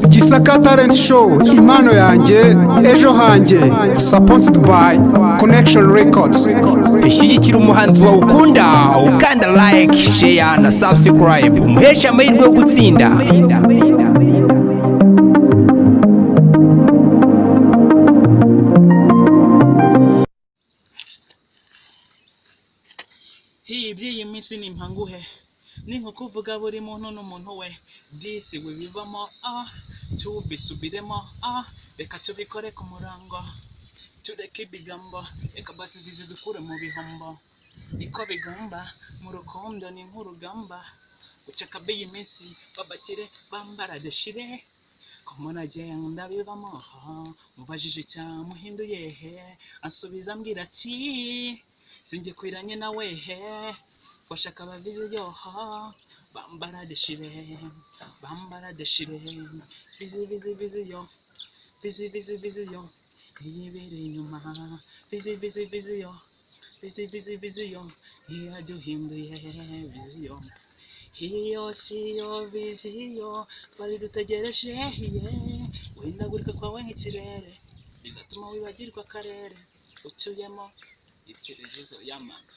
Gisaka Talent Show, impano yanjye, ejo hanjye, supported by Connection Records. Ishyigikira umuhanzi wawe ukunda, ukanda like, share na subscribe, umuhesha amahirwe yo gutsinda. Iby'iyi minsi ni impanguhe, ni nko kuvuga buri muntu n'umuntu we. Disi wibivamo, a tubisubiremo, a reka tubikore ku murango, tureke ibigambo, reka basivizi dukure mu bihombo. Niko bigomba mu rukundo, ni nk'urugamba gucaka b'iyi minsi, babakire bambara deshire ko agenda bivamo. Mubajije icyamuhinduye he, ansubiza ambwira ati: "Sinjye kwiranye nawe he." Washaka abavize yoha bambara deshire, bambara deshire, bizi bizi bizi yo, bizi bizi bizi yo, iyibereye inyuma, bizi bizi bizi yo, bizi bizi bizi yo, ntiyaduhinduye viziyo. Iyo siyo viziyo twari dutegereje ye. Guhindagurika kwawe nk'ikirere bizatuma wibagirwa akarere utuyemo. Itirejezo yamana.